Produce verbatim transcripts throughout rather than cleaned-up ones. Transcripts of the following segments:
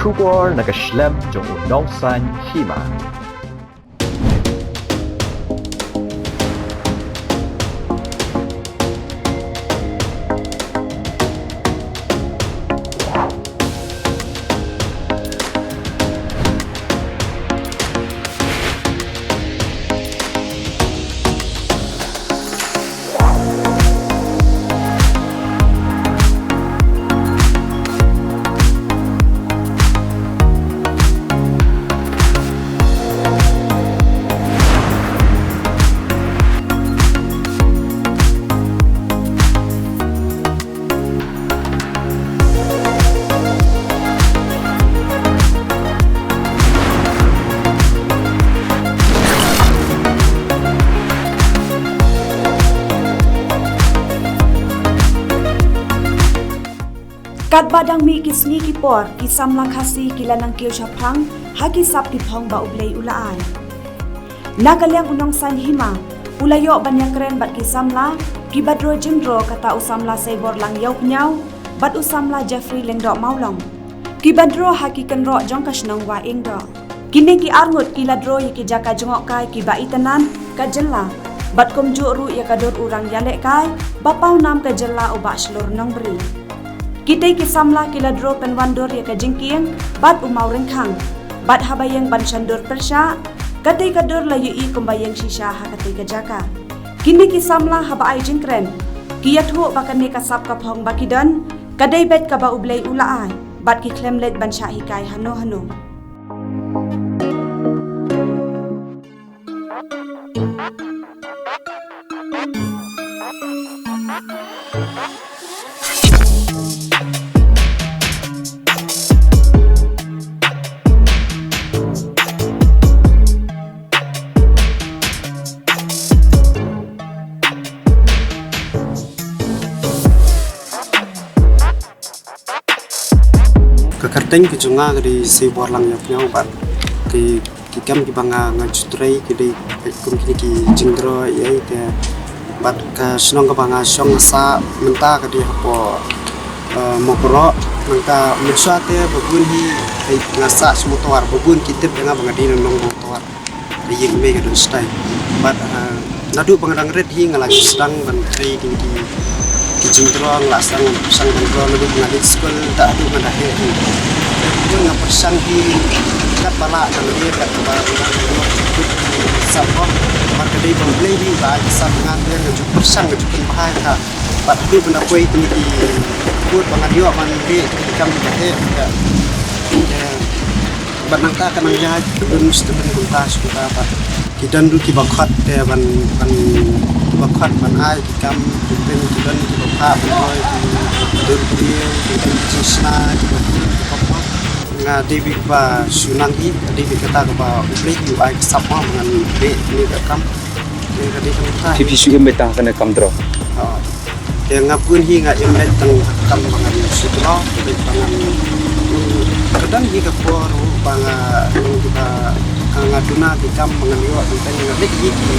Khubor na ka shlem jong u Nongsaiñ Hima. Katba dang mih ki sngi ki por, ki samla Khasi ki la nang kiew shaphrang ha ki sap ki phong ba U Blei u la ai. Na ka liang u Nongsaiñ Hima u la ïoh ban ïakren bad ki samla kiba draw jingdraw, kata u samla Seiborlang Ïawpniaw bad u samla Jeffrey Lyngdoh Mawlong, kiba draw ha ki kynroh jong ka shnong Wahingdoh. Kine ki arngut ki la draw ïa ki jaka jngohkai kiba itynnad ka jylla bad kumjuh ruh ïa ka dur u rangïalehkai ba pawnam ka jylla, u Bah Shlur Nongbri. Kitei ki samla ki la draw pynwandur ïa ka jingkieng bad u mawryngkhang, bad haba ïeng ban shon dur pyrshah, katei ka dur la ïohi kumba ïeng shisha ha katei ka jaka. Kine ki samla haba ai jingkren ki ïathuh ba kane ka sap ka phong ba ki don ka dei beit kaba U Blei u la ai, bad ki khlem leit ban shah hikai hano hano. Ka kyrteng ka jong nga ka dei Seiborlang Ïawpniaw bad ki, ki kam kiba nga, nga ju trei ki dei kum kine ki jingdraw ïa, ïa te bad ka shnong kaba nga shong nga sah mynta ka dei hapoh, eh, Mawkroh. Nangta mynshuwa te ba bun hi, eh, nga sah sha Mawtawar, ba bun ki tip ïa nga ba nga dei na Nongmawtawar. Ka ïing mei ka don shatai. Bad, ah, naduh ba nga dang rit hi nga la ju sdang ban trei ki, ki, ki jingdraw, nga la sdang ban pyrshang ban draw naduh ba nga leit skul, da haduh nga da heh hi. Bun nga pyrshang hi katba lah ka lyer, katba lah ka lyer, sap ko. Bad ka dei ba U Blei hi ba ai sap, nga te nga ju pyrshang, nga ju pynbha ïa ka. Bad haduh ban da poi kine ki kut ba ngan ïoh ban leh ki kam kiba heh, ka, ka, bad nangta ka nang ïaid, ka dun shi tymmen kumta shi kumta bad ki don ruh kiba khot te ban, ban, kiba khot ban ai ki kam, ki pyn, ki don kiba phah ban roi, ki don ki, ki don ki jingshna, kiba, kiba khot. Nga dei beit ba shu nang hi, dei beit kata kaba U Blei u ai ka sap mo ba ngan leh kane ka kam. Te ka dei kata. Phi, phi shu im beit tang ha kane ka kam draw? Ah. Te nga bun hi nga im beit tang ha ka kam ba ngan shu draw, beit ba ngan, ka don hi ka por ba nga, ba nga duna ki kam ba ngan ïoh, teng teng nga leh hi ki,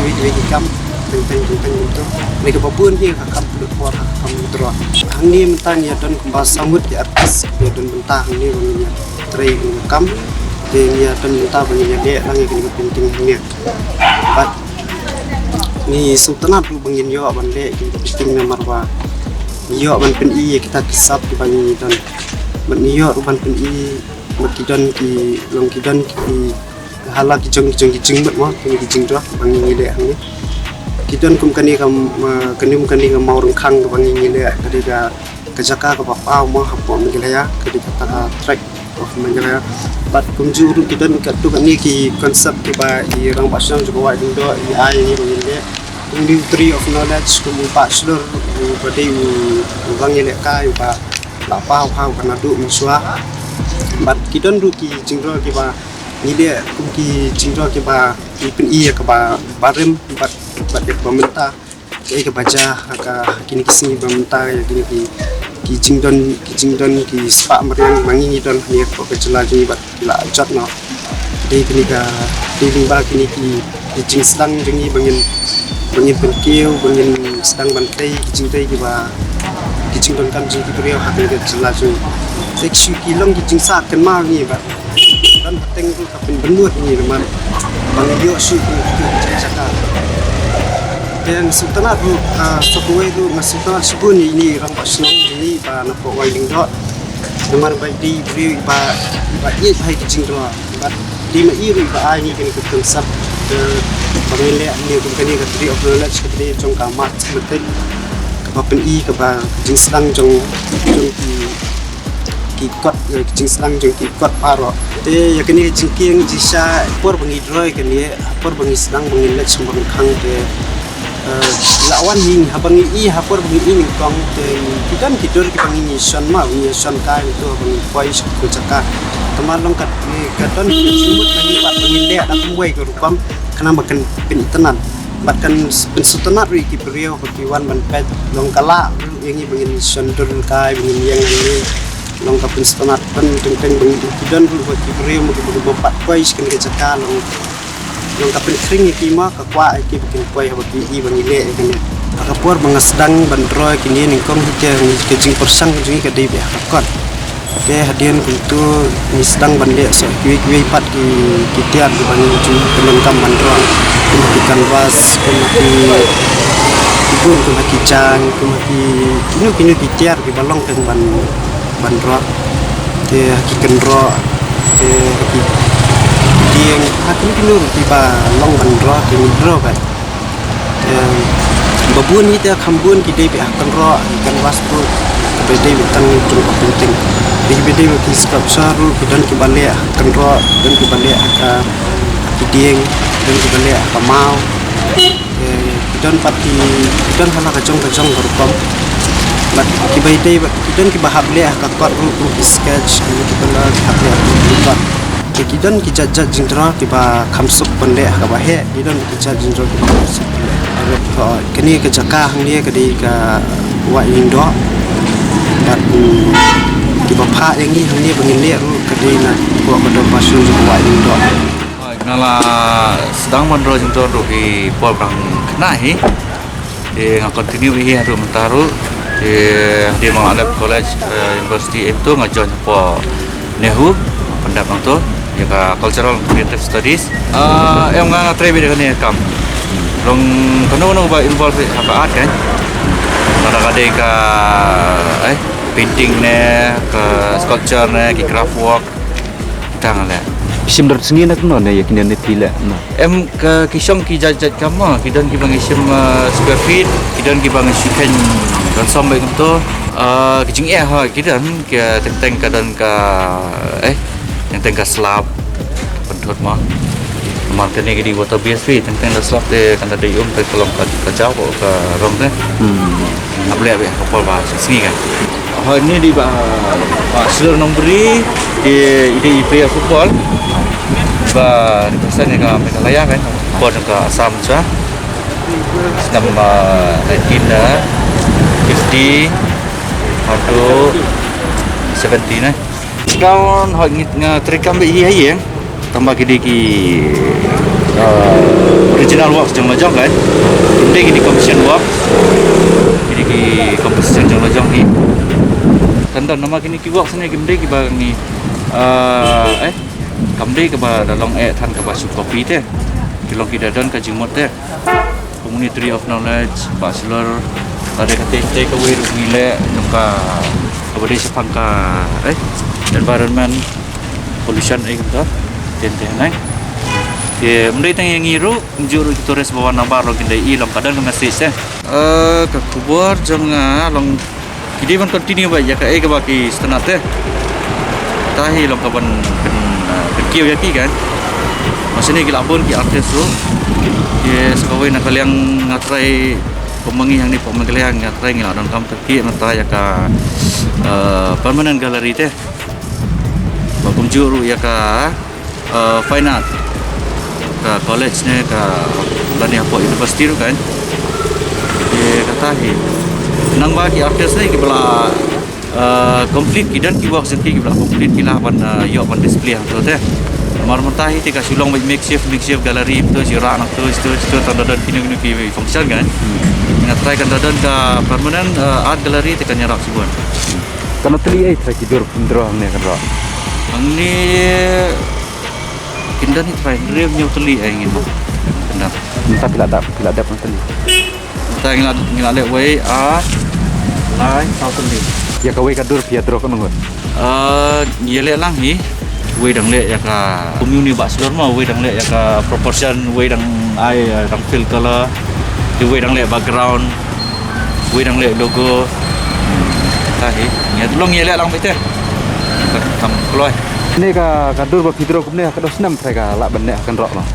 ki, ki, ki kam, teng teng, teng teng kumto. Lei kaba bun hi ka kam pynlut por ha ka kam draw. Hangne mynta ngi ïa don kumba saw ngut ki artist, ïa don bynta hangne ba ngin ïa trei kane ka kam. Te ngi ïa don bynta ba ngin ïa leh lang ïa kane ka painting hangne. Bad ngi sngewtynnat ruh ba ngin ïoh ban leh ïa kane ka painting namar ba ngi ïoh ban pyni ïa kita ki sap kiba ngi don. Bad ngi ïoh ruh ban pyni ba ki don ki long, ki don ki ha la ki jong, ki jong ki jingmut mo, kine ki jingdraw ba ngi, ngi leh hangne. Ki don kum kane ka, uh, kane kum kane ka mawryngkhang kaba ngi, ngi leh, ka dei ka, ka jaka kaba paw mo hapoh Meghalaya, ka dei kata ka Tract of Meghalaya. Bad kumjuh ruh ki don katto katne ki concept kiba i rangbah shnong jong ka Wahingdoh i ai ïa ngi ba ngin leh. Kum u Tree of Knowledge, kum u Bah Shlur, uba dei u, u rangïalehkai uba la paw ha uba naduh mynshuwa. Bad ki don ruh ki jingdraw kiba ngi leh kum ki jingdraw kiba ngi pyni ïa kaba barim bad, bad ïa kaba mynta, kaei kaba jia ha ka, ha kine ki sngi ba mynta, ïa kine ki, ki jingdon, ki jingdon ki spah mariang ba ngi ngi don hangne hapoh ka jylla jong ngi bad ki la jot noh. Dei kine ka, dei lyngba kine ki, ki jingsdang jong ngi ba ngin, ba ngin pynkiew, ba ngin sdang ban tei ki jingtei kiba, ki jingdonkam jong ki briew ha kane ka jylla jong ngi. Te ki shu ki long ki jingsah kynmaw ngi ba don pateng ruh ka pynbynnud ngi namar ba ngi ïoh shu ki jaka. Te nga sngewtynnat ruh, ah, sa kawei ruh nga sngewtynnat shibun ïa ine i rangbah shnong ine ba na Pok Wai Lyngdoh. Namar ba i dei i briew iba, iba ïeit bha ïa ki jingdro. Bad dei ma i ruh iba ai ngi kane ka konsep, eh, ba ngin leh hangne kum kane ka Tree of Knowledge ka dei jong ka March Mathek. Kaba pyni kaba jingsdang jong, jong ki, ki kot, eh, ki jingsdang jong ki kot baroh. Te ïa kane ka jingkieng jingshisha por ba ngi dro ïa kane, por ba ngi sdang ba ngi leit sha ba ngi khang te Eh, la wan hi haba ngi i ha por ba ngi i nyngkong te ki don ki dur kiba ngi shon ma ngi shon kai tu haba ngi poi sha ka jaka. Tama long kat ngi ka don ki jingmut ba ngi pat ba ngi leh da kumwei ka rukom khnang ba kan pynitynnad bad kan pynsngewtynnad ruh ïa ki briew ba ki wan ban peit long ka la ruh ïa ngi ba ngin shon dur kai ba ngin ïeng hangne. Long ka pynsngewtynnad ban teng teng ba ngi ki don ruh ba ki briew ba ki ba pat poi sha kane ka jaka long Nang ka pynkhring ïa ki ma ka kwah ïa ki ba kin poi haba ki i ba ngi leh ïa kane. Ha ka por ba nga sdang ban dro ïa kine nyngkong hi te ka jingpyrshang jong ngi ka dei beit ha ka kot. Te hadien kumtu ngi sdang ban leh sa kiwei kiwei pat ki ki tiar kiba ngi ju pyndonkam ban dro. Kum ki canvas, kum ki ki bun, kum ki jaiñ, kum ki kino kino ki tiar kiba long teng ban ban dro. Te ha ki kynroh te ha ki dieng ha kino kino ruh kiba long ban dro te ngi dro beit. Te ba bun hi te kham bun ki dei beit ha kynroh ha ki canvas ruh kiba dei beit tang jong ka painting. Te kiba dei beit ki sculpture ruh ki don kiba leh ha kynroh, don kiba leh ha ka ha ki dieng, don kiba leh ha ka maw. Te ki don pat ki ki don ha la ka jong ka jong ka rukom. Bad kiba ïadei bad ki don kiba hap leh ha ka kot ruh kum ki sketch, ki don kiba la hap leh ha ka kot. Te ki don ki jait jait jingdro kiba kham suk ban leh ha kaba heh, ki don ki jait jingdro kiba kham suk ban leh. Bad ka kane ka jaka hangne ka dei ka Wah Ïing Doh. Bad mm, kiba phah ïa ngi hangne ba ngin leh ruh ka dei na ka ka dorbar shnong jong ka Wah Ïing Doh. Hooid, nga la sdang ban roi jingdon ruh ki por ba nga khynnah hi. Te nga continue hi haduh mynta ruh. Te hadien ba nga la dep college, eh, university, em tu nga join hapoh NEHU, pyndep nangtu ïa ka Cultural and Creative Studies. Ah, em nga nga trei beit ïa kane ka kam. Long kano kano ba involve ha ka art kan. Lada ka dei ka, eh, painting ne, ka sculpture ne, ki craft work. Tang leh. Shim dor sngi na kumno ne ïa kine ne phi leh na. Em ka ki shong ki jait jait kam ma, ki don kiba ngi shim, uh, square feet, ki don kiba ngi shim khein don som beit kumto. Uh, ki jingeh ha ki don ki teng teng ka don ka eh teng teng ka slab. Pynthut ma. Mar kane ki dei water based phi teng teng ka slab te kan da dei um te ka long ka ka jaw ka rong te. Hmm. Nga pynleh beit ha ka por ba sngi kan. Hooid, ine i dei ba, ba Shlur Nongbri, i dei i player football ba represent ïa ka Meghalaya kan. Por jong ka Assam sha. Snem, ah, nineteen fifty haduh seventy ne. Ground hooid ngi nga trei kam beit hi ha ïing. Tangba ki dei ki, uh, original works jong la jong kan. Ki dei ki dei commission works. Ki dei ki composition jong la jong hi. Kan don namar kine ki works ne ki dei kiba ngi, uh, eh, kam dei kaba da long eh than kaba shu copy te. Ki long ki da don ka jingmut te. Community of Knowledge, Bachelor, lada ka take, take away ruh ngi leh, jong ka, kaba dei shaphang ka, eh, environment, pollution, eh, kumta. Ten, ten, eh. Te, ym dei tang ïa ngi ruh, kumjuh ruh ki tourist ba wan nabar ruh kin da ïohi long ka don ka message, eh. Eh, ka khubor jong nga long Ki dei ban continue beit ïa kaei kaba ki sngewtynnat te. Kata hi long kaban pyn, ah, pynkiew ïa ki kan. Mynshwa ngi la bun ki artist ruh. Ki sa kawei na ka liang nga trai kum ma ngi hangne pok Meghalaya nga trai ngi la donkam kyrkieh mynta ïa ka, ah, permanent gallery te. Ba kumjuh ruh ïa ka uh, fine art ka college ne ka lane hapoh university ruh kan. Te kata hi nang ba ki artist ne ki ba la, uh, complete ki don ki work jong ki ki ba la complete ki la ban, uh, ïoh ban display hangto te. Namar mynta hi te ka shu long beit makeshift, makeshift gallery to shu rak nangto to to tang da don kino kino ki function kan. Nga trai kan da don ka permanent, uh, art gallery te kan ïarap shibun. Katno tylli ei trai ki dur pyndonkam hangne kynroh? Hangne kin don hi trai hynriew hynñiew tylli ei ngin ong. Kin don. Mynta phi la dep, phi la dep katno tylli? Mynta ngi la, ngi la leh wei, ar, lai, saw tylli. Ïa kawei ka dur phi ïa draw katno ngut? Ah, ngi ïa leh lang hi. Wei dang leh ïa ka kum uni ba shlur mo, wei dang leh ïa ka proportion, wei dang ai, ah, dang fill color. Te wei dang leh background. Wei dang leh logo. Kata hi. Ngi ïa long ngi ïa leh lang beit te. Ka kam kloi. Kane ka, ka dur ba phi draw kumne ha katno snem trai ka lah ban neh ha kynroh noh?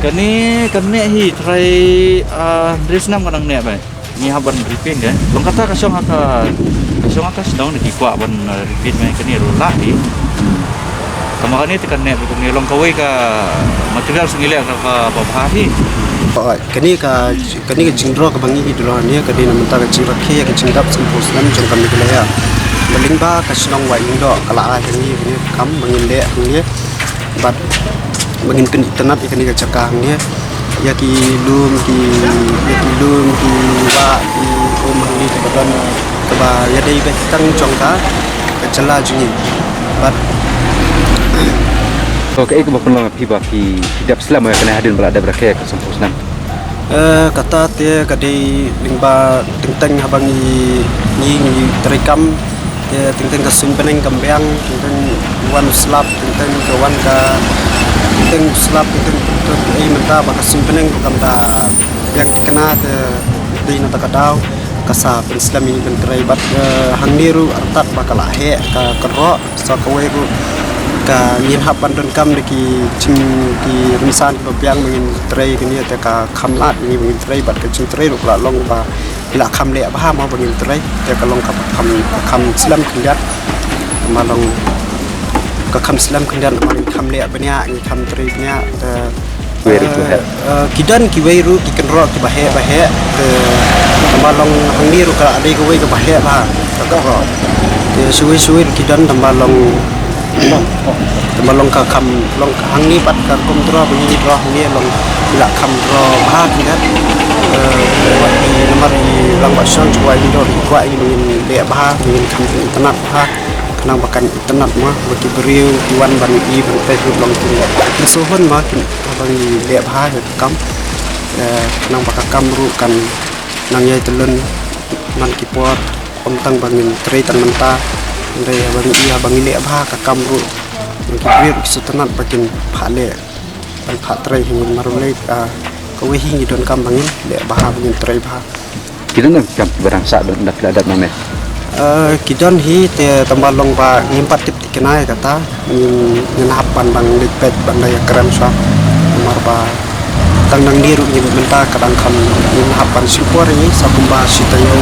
Kane ka neh hi trai, ah, hynriew snem ka dang neh beit. Ngi hap ban repaint ka. Long kata ka shong ha ka, ka shong ha ka shnong, ki kwah ban, eh, repaint mai kane ruh lah hi. Tangba kane te ka neh kumne, long kawei ka material shu ngi leh ka, kaba bha hi. Kane ka, kane ka jingdraw kaba ngi draw hangne ka dei na bynta ka jingrakhe ïa ka jingdap sanphew snem jong ka Meghalaya. Ba lyngba ka shnong Wahlyngdoh ka la ai ha ngi kane ka kam ba ngin leh hangne. Bad ba ngin pynitynnad ïa kane ka jaka hangne. Ïa ki lum ki, ïa ki lum ki wah ki um hangne kiba don, kiba ïadei beit tang jong ka, ka jylla jong ngi. Bad. To kaei kaba pynlong ïa phi ba phi, phi dep slem ïa kane hadien ba la dep rakhe ka sanphew snem? Eh, kata te ka dei lyngba teng teng haba ngi, ngi, ngi trei kam. Te teng teng ka suiñ bneng kam biang, teng teng wan slap, teng teng ka wan ka, teng teng slap, teng teng, teng teng, eh, mynta ba ka suiñ bneng kam da biang thikna, te dei na kata ka daw ka sa pynslem ïa ngi ban trei bad, eh, hangne ruh artat ba ka la heh ka kynroh. Sa kawei ruh ka ngin hap ban donkam da ki jing ki rynsan kiba biang ba ngin trei kane te ka kham lad ngi ba ngin trei bad ka jingtrei ruh ka la long ba ngi la kham leh bha mo ba ngin trei te ka long kaba kham, kham slem khyndiat. Namar long ka kham slem khyndiat namar ngi kham leh bniah ngi kham trei bniah te Very good. Eh, eh, ki don kiwei ruh ki kynroh kiba heh ba heh. Eh, tangba long hangne ruh ka dei kawei kaba heh bha ka kynroh. Te shuwei shuwei ruh ki don tangba long, tangba long ka kham long hangne pat ka rukom draw ba ngi draw hangne long ki la kham draw bha ki don. Eh, wat ki namar i rangbah shnong shuwa i dor i kwah i ngin leh bha ngin kham itynnad bha. Khnang ba kan itynnad mo ba ki briew ki wan ban i ban peit ruh long kin leh. Kin sngewhun mo kin Haba ngi leh bha ïa ka kam, eh, khnang ba ka kam ruh kan nang ïai tylli man ki por, ym tang ba ngin trei tang mynta, hynrei haba ngi, haba ngi leh bha ka kam ruh, ngi ki briew ki sngewtynnat ba kin phah leh, ban phah trei hi ngin marwei, ah, kawei hi ngi donkam ba ngin leh bha, ba ngin trei bha. Ki don ki kam kiba dang sah don da phi la dep na me? Eh, ki don hi te tangba long ba ngim pat tip thikna ïa kata, ngin, ngin hap ban dang leit peit ban da ïakren shuwa. Namar ba tang nangne ruh ngin mynta ka dang kham ngin hap ban shim por ïa ngi sa kumba shi taïew,